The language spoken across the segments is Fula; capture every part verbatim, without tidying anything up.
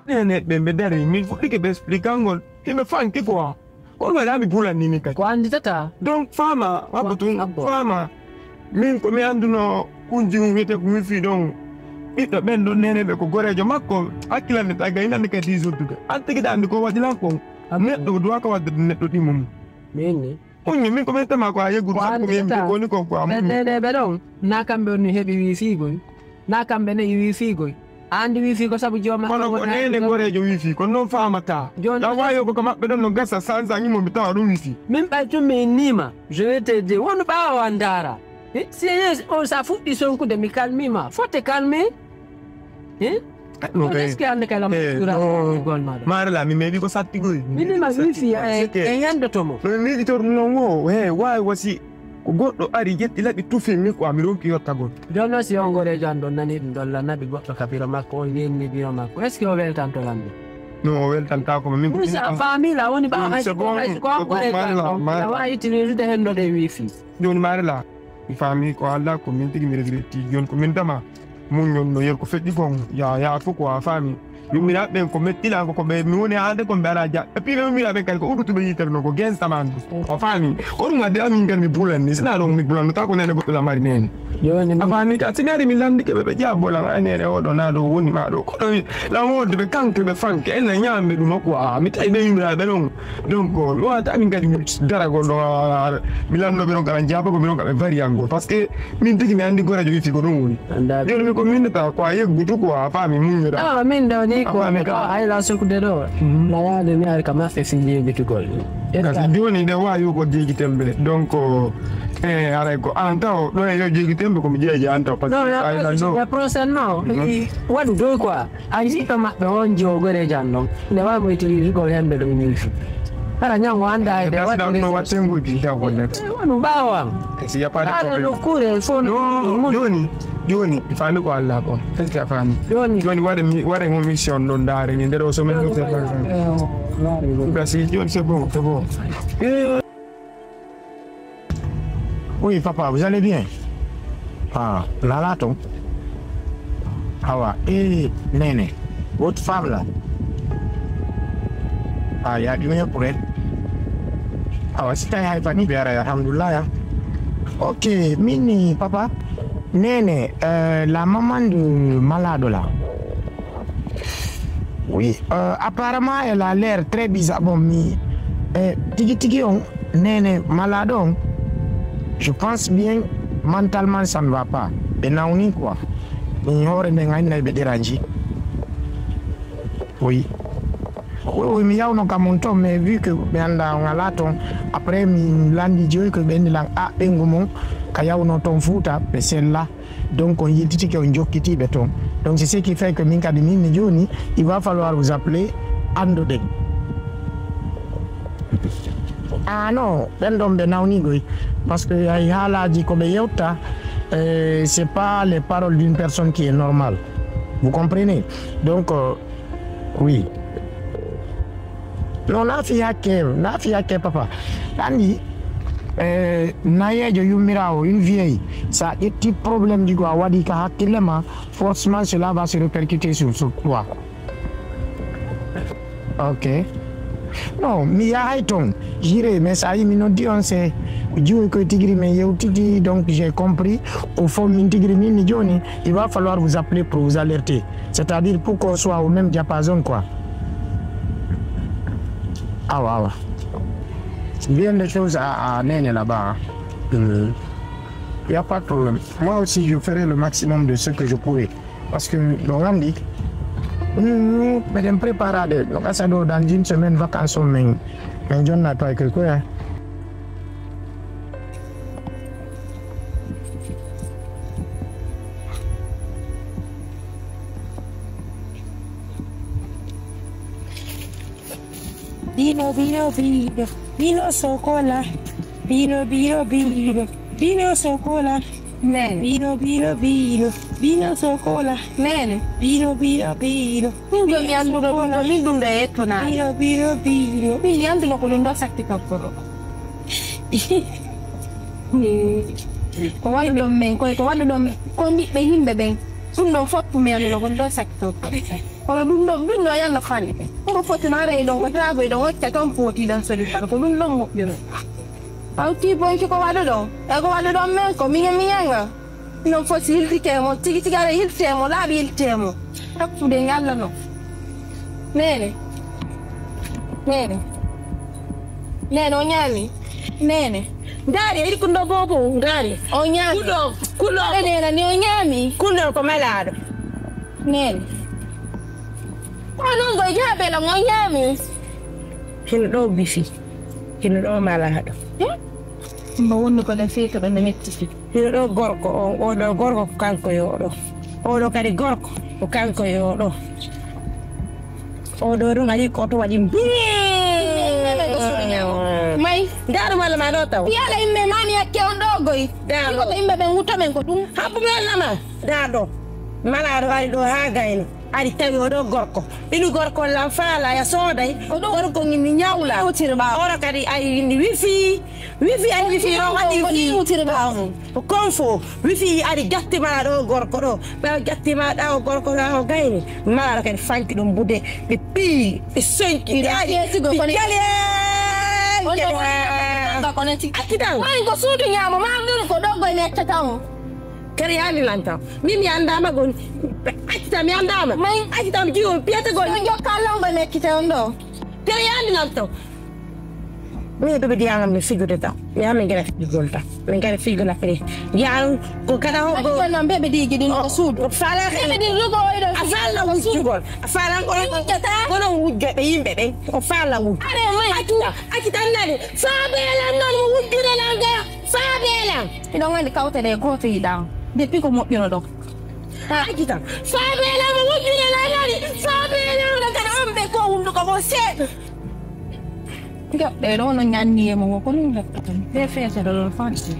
Nene ɓe, ɓe dari, min fuɗɗike ɓe expliquer ngol. Hiɓe fanki quoi. Ko ɗum waɗi haa mi bulan ni min kadi. Ko annditata. Donc, faama, abbo tun, abbo. Faama. Min ko mi annduno kunji um wiyete ko mi fii ɗon. Ɓiɗɗo ɓen ɗon nene ɓe ko goreejo makko. Hakkilande taga inande kadi dix jours duga. An tigi ɗa anndi ko waɗi lan kon. Abbo. Neɗɗo ko duwa ka waɗde ɗum neɗɗo ɗimo mum. Min ni. Kunji min ko min tama ko a yeggudu. Ko sabu ko min annditata. Ko woni ko ko amun. Ɓe nene ɓe ɗon. Na kamɓe on ni heɓi wi fii goy. Na kamɓe ne iwi fiigoy. Andi wi fiigo sabu jooma. Kono ko nene goreejo wi fii, kono noon faamata. Jooni ɗan waawi ko ka maɓɓe ɗon no gasa, san, san, imo mi tawa ɗum wi fii. Min ɓay tun mi innima, je vais te dire, wonu ɓaawo an ndaara. Eh, si on sa fuɗɗi sonkude, mi kalmima. Fotte kalmi. Eh? No, est-ce que hannde kala ma tura gol ma ɗo? Maare la, mi meeɗi ko sattigoy. Min ma wi fii, eh, en yando to mo. No, mi yiɗi to ɗum noon wo, he, waawi wasi. Ko goɗɗo ari, ƴetti laɓi, tufi mi, ko mi ronki yottagol. Jooni noon, si on goreejo an ɗon nani ɗum ɗon, la naɓi goɗɗo ka biro makko, on yenni biro makko. Est-ce que o weltanto lan ɗum? Non, o weltantaako, min ko min sa faami la, woni ɓaawo hay ko, hay ko an goreejo an ɗon, la waawi itiliisude hen no ɗe wifi. Jooni maare la, mi faami ko Allah, ko min tigi mi regretti. Jooni ko min dama. Muññol no yer ko feƴƴi kon, ya, ya fof ko a faami. Yummiraaɓe ɓen ko mettilan ko, ko ɓe mi woni haalde kon ɓe alaa ja. Et puis ɓe yummiraaɓe ɓen kadi ko uddituɓe yitere non ko gen saman. O faami. Ko ɗum addi amin kadi mi bulan ni. Sina ɗon mi bulan no ta ko nene goɗɗo la mari nene. Jooni a faami ka sinari mi landike ɓe ɓe jaa bolan ay nene o ɗo na ɗo woni ma ɗo. Ko ɗo la wonde ɓe kanke ɓe fanke en na ñaamɓe ɗum ko a mi tawi ɓe yummiraaɓe ɗon. Donc mi wata min kadi mi daragol ɗo mi lanno ɓe ɗon kala jaaba ko mi ɗon kaɓe bari angol parce que min tigi mi andi gorejo wifi ko ɗum woni. Joni mi ko minnata ko a yeggutu ko a faami muññuɗa. Ah, min ɗo ni ko ay la sokkude ɗo. Nayaade mi ari ka maɓɓe fi yeggitugol. Kasi joni ɗe wawi ko jeegi tembe donc e aray ko an taw ɗo e yo jeegi tembe ko mi jeeji an taw parce que ay la ɗo. Prochaine non waɗu dow quoi. Ay jiɗɗo maɓɓe on jogore jan non nde wamoytiri rigol hemɓe ɗo wifi hara ñango anda e ɗe waɗɗo wattengol jinta golle wonu ɓawo am si yapade aɗa nokkure fof no joni joni mi faami ko allah ko est ce que a faami joni joni waɗa mi waɗa mo mission ɗo ndaare ni nder o semaine ɗo c'est pas grave. Merci joni c'est bon c'est bon. Oui, papa, vous allez bien? Ah, Lalaton. Awa, eh, Nene, votre femme là. Ah, il y a du mieux pour elle. Awa, si tawi hay fani ɓe ara, alhamdulillah. Ya. Ok, mini, papa. Nene, euh, la maman de Malado là. Oui, euh, apparemment, elle a l'air très bizarre. Bon, mi, euh, tigi tigi on, nene malade on, je pense bien, mentalement, ça ne va pas. Ɓe nawni quoi. Mi hoore nde ngannduɗaa ɓe dérange. Oui. Oui, oui, mi yawno ka mon ton, mais vu que mi annda on alaa ton, après mi landi joyi ko ɓe nani lan a ɓengu mon ka yawno ton Fuuta, ɓe sella. Donc on yiltitike on jokkitiiɓe toon. Donc c'est ce qui fait que min kadi min ne jooni il va falloir vous appeler annduɗen. Ah non, ɓen ɗon ɓe nawniigoy. Parce que ay haalaaji ko ɓe yewta, euh, c'est pas les paroles d'une personne qui est normale. Vous comprenez? Donc euh, oui. Non, na fi hakke, na fi hakke papa. Andi eh, nayeejo yummiraawo une vieille, sa ƴetti problème ji ko a waɗi ka hakkille ma, forcément cela va se répercuter sur, sur toi. Ok. Non, mi yahay ton jire mais sa yi mi noddi on se jiwoy koye tigiri min yewtidi donc j'ai compris. Au fond min tigiri min ni joni il va falloir vous appeler pour vous alerter, c'est à dire pour qu'on soit au même diapason quoi. Awa awa. Bien des choses à, à Nene là-bas. Il n'y a pas de problème. Moi aussi, je ferai le maximum de ce que je pourrai. Parce que ɗo gandi meɗen préparade ɗo gasa ɗo dans une semaine vacances on min min jonna to ay koy koy. Bino bino bino bino sokola. Bino bino bino bino sokola. Nene. Bino bino bino bino sokola. Nene. Bino bino bino. Ɗum ɗo mi annduno ɗum ɗo min ɗum ɗo yettonaa. Bino bino bino. Min mi annduno ko ɗum ɗo satti tokkoro. Ko waɗuɗon men koy ko waɗuɗon men ko ɓiɓɓe yimɓe ɓen. Ɗum ɗo fof mi annduno ko ɗum ɗo satti tokkoro. Kono ɗum ɗon, ɗum ɗo yalla fani. Ko foti no ara e ɗon, ko taabo e ɗon, hocca toon pooti ɗon soli tan. Ko ɗum ɗon moƴƴuno. Hawti bonki ko waɗu ɗon. E ko waɗu ɗon men ko miña miñanga. Non fof si yiltitee mo, tigi tigi aɗa yiltitee mo, laaɓi yiltitee mo. Hakkude yalla non. Neene. Neene. Neene, o ñaami. Neene. Ndaari, iri kunɗo boobo, ndaari. O ñaami. Kunɗo, kunɗo. Aɗa neena ni o ñaami. Kunɗo ko malaaɗo. Neene. Ko non ko jaabe la o ñaami. Hino ɗo bifi. Hino ɗo malaaɗo. Mbo wonno ko ɗen feeto ɗon ne metti. Hino ɗo gorko on, oɗo gorko ko kanko yo ɗo. Oɗo kadi gorko ko kanko yo ɗo. Oɗo ɗum ari ko to waɗi mbii. May. Ndaɗo malla ma ɗo taw. Yala yimɓe mami yakke on ɗo goy. Ndaɗo. Ko yimɓe ɓen wutto men ko ɗum. Habbu mi walla ma. Ndaɗo. Malaaɗo ari ɗo ha gayno. Ari tawi oɗo gorko. Inu gorko lan faala ya sooday. Gorko ngini ñawla. Oro kadi ari indi wifi. Wifi ari wifi ro waɗi wifi. Ko kon fo. Wifi ari gatti ma ɗo gorko ɗo. Ɓe gatti ma ɗa o gorko ɗa o gayni. Mara kadi fanki ɗum bude. Ɓe pi. Ɓe sonki. Ɓe ari. Ɓe jali. Accitan. Wani ko suudu ñaamo ma ɗum ko ɗo goy mettata on. Kadi yani lantam. Min mi andama gon. Accitan mi andama. May. Accitan jiwo piyata gon. Ɗon jokka longo mettita on ɗo. Kadi yani lantam. Min ɗuɓi diyangam mi fijude tam. Mi ami ngara fijugol tam. Min ngara fijugol affaire. Yan ko kada ho go. Ko non bebe digi ɗum ko suudu. Fala. Bebe digi ɗum ko oyɗo. A fala wujjugol. A fala ko. Wujjata. Ko non wujjoɓe yimɓe ɓe. O fala wujju. Are may. Accitan. Accitan nani. Faabe lan non mo wujjude lan ga. Faabe lan. Hiɗon anndi kawte ɗe gooto yiɗaa. Depuis ko moƴƴuno ɗon. Accitan. Faabe lan mo wujjude lan nani. Faabe lan. Ɗon kada on ɓe ko hunduko mo seeɗa. Joɗɗe ɗo no ñanni e mo ko ɗum joɗɗe ɗon. Ɓe feese ɗo ɗon fansi.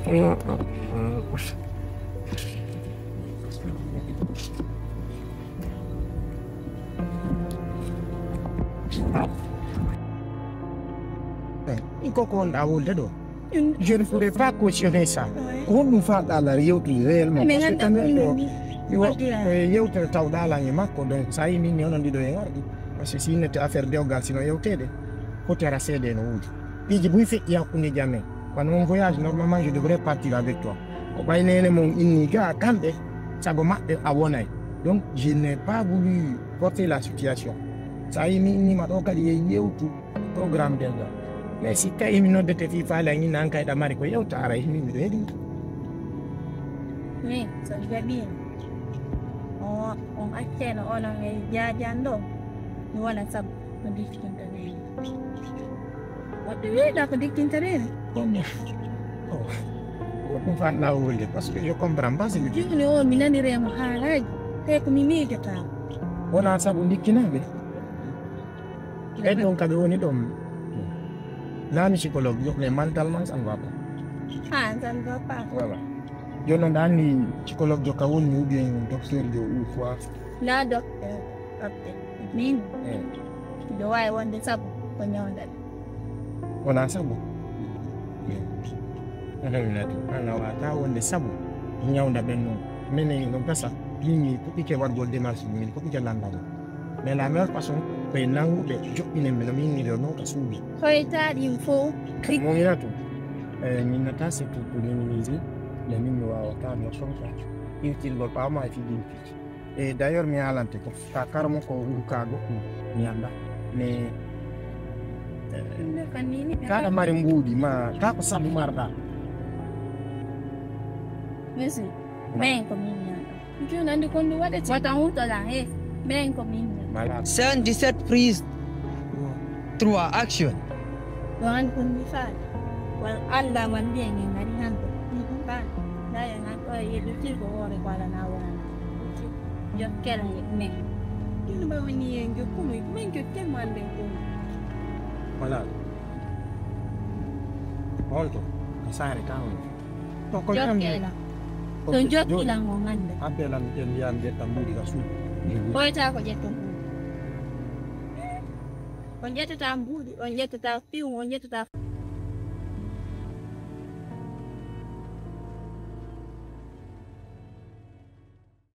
Ɗum ko ko wonɗa wolde ɗo. Je ne pourrais pas cautionner ça. Ko honɗum faalɗa ala yewtude réellement? Parce que quand même ko yewtere tawɗa lan e makko, donc sa yi min ni onon ɗiɗo en ardi. Parce que si nette affaire dewgal sino yewtede foti ara seede no wuuji. Piiji buy feƴƴi hakkundeji amen. Kono on voyage normalement je devrais partir avec toi. Ko ɓay nene mon inni ga kamɓe sago maɓɓe a wonay. Donc je n'ai pas voulu porter la situation. Sa yi mi innima ɗo kadi e yewtu programme del ɗo. Mais si tawi mi noddete fi faale a ñinna an kay ɗamari ko yewta ara himi miɗo heɗi. Min so jaɓiima on acceno onon e jaajan ɗo mi wona sabu ko diftinta nene. Woɓɓe weeɗa ko dikkinta reene. Combien? Oh. Ko ɗum fanɗa wolde parce que je comprends pas ce que jooni o mi naniremo haalaji. Te ko mi miijotama. Wona sabu dikkinaɓe. Ɓen ɗon kaɓe woni ɗon. Nani psychologue jox les mentalement ça ne va pas. Ah, ça ne va pas. Voilà. Jooni noon ɗa anndi psychologue jo ka woni ou bien docteur jo ou quoi? Na docteur. Min miɗo waawi wonde sabu ko ñawnda ɓe. Wona sabu? Alhamdulillah. An a waata wonde sabu ñawnda ɓen noon. Minen no gasa, min mi puɗɗike waɗgol démarche, min puɗɗike lanndagol. Mais la meilleure façon, koye nannguɓe joɗɗinen mi no min ngiɗo noon ka suudu. Hoyta ɗin fof. Mominatu, eh, min nata surtout ko minimiser, mais min mi waawata no sonka iwtingol ɓaawo ma e fijinki. E d'ailleurs mi haalante ko ka karamo ko wuro ka goɗɗum mi annda mais kaɗa mari mbuuɗi ma ka ko sabu marɗa. Merci. Mais ko min ñaɗo. Joni andi kon ɗum waɗete. Wata hutoɗa he. Mais ko min ñaɗo. Malade. Seven dix-sept prise trois action. Ɗo an ɗum mi faali. Wal Allah wal mbiyen en ngari hande. Faali. Nda en an ɗo e yeɗotirgo hoore ko alana wonana. Jokkere men. Ɗum ɓe woni en jokkuno men jokkere mo anden ɗum. Wala. Honto ka saare ka woni. To ko jam. Jokkere. To jokkilan o ngande. Abbe lam ƴen ndiyam ƴetta mbuuɗi ka suudu. Ɓoyta ko ƴetta mbuuɗi. On ƴettata mbuuɗi, on ƴettata piw, on ƴettata.